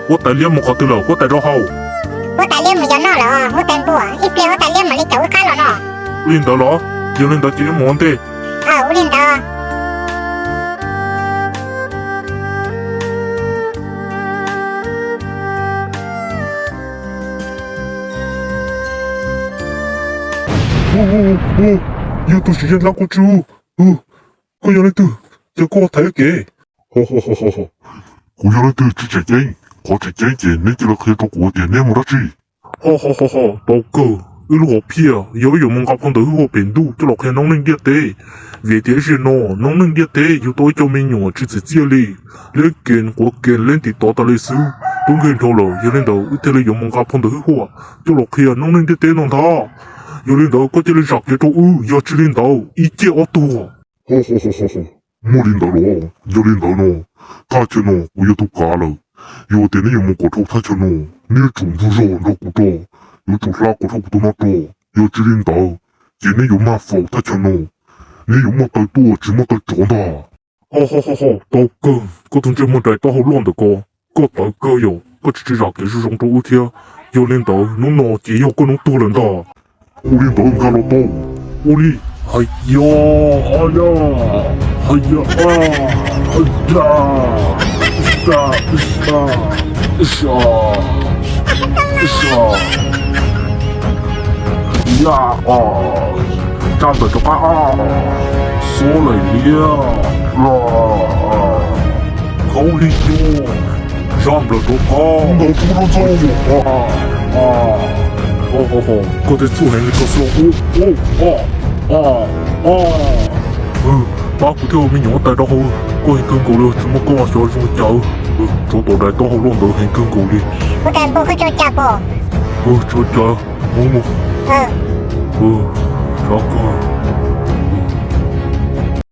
Huab tais liab mus qhov twg lawm, huab tais rau hauv? Huab tais liab mus yos noj lawm os huab tais npua, ib pliag huab tais liab mam li caum wb qab los no. Ua li ntawd los? Yog li ntawd ces wb mus ua ntej. Ua li ntawd. Yog tus siv zog dab quaj tsuj, koj yog leej twg, ces koj thaiv wb kev. Kuv yog leej twg tsis tseem ceeb, qhov tseem ceeb ces neb cia li qhia rau kuv tias neb mus dab tsi. Ho ho ho ho, tau kawg, wb lub hom phiaj yog wb yuav mus nqa phau ntawv hwj huam pem ntuj coj los qhia noob neej ntiaj teb. Vim tias ib zaug no noob neej ntiaj teb yug tau ib co me nyuam tsis txim txiaj li, leb kev quav kev leb ntim tod tas li xwb, tub nkeeg dhau lawm. Yog li ntawd wb thiaj li yuav mus nqa phau ntawv hwj huam coj los qhia noob neej ntiaj teb no ntag. Yog li ntawd koj cia li zam kev rau wb, yog tsis li ntawd ib ciaj ob tuag. Muaj li ntawd los? Yog li ntawd no, thaj chaw no kuv yog tus kav lawm. Yog tias neb yuav mus kom dhau thaj chaw no, neb yuav tsum ntug zog nrog kuv rau, yuav tsum hla kom dhau kuv tus no rau. Yog tsis li ntawd, ces neb yuav mag faus thaj chaw no, neb yuav muaj taw tuaj tsis muaj taw rov ntag. Ho ho ho ho, tau kawg, koj tus ntsej muag dais taub hau loj ntawm ko, koj tawv kawg yom, koj tsis tsis zam kev zoo zoo rau wb thiab. Yog li ntawd hnub no ces yog koj hnub tuag lawm ntag. Ua li ntawd nkag los tau. Ua li. Haya, haya, haya, haya, isa, isa, isa, isa. Ya, tsab ntawm rov qab, xob lawm liab. Khaub lig cuag, zaj nplawm rov qab. Koj tej txuj heev li koj xwb. Pab kuv thiab, me nyuam huab tais rau hauv, koj heev kawg nkaus li, tsis muaj koj xyov zoo li cas. Tsov tom dais taub hau loj ntawd heev kawg nkaus li. Huab tais npua, koj tsis ua cas pom? Tsis ua cas, mus mus. Tsav kawg.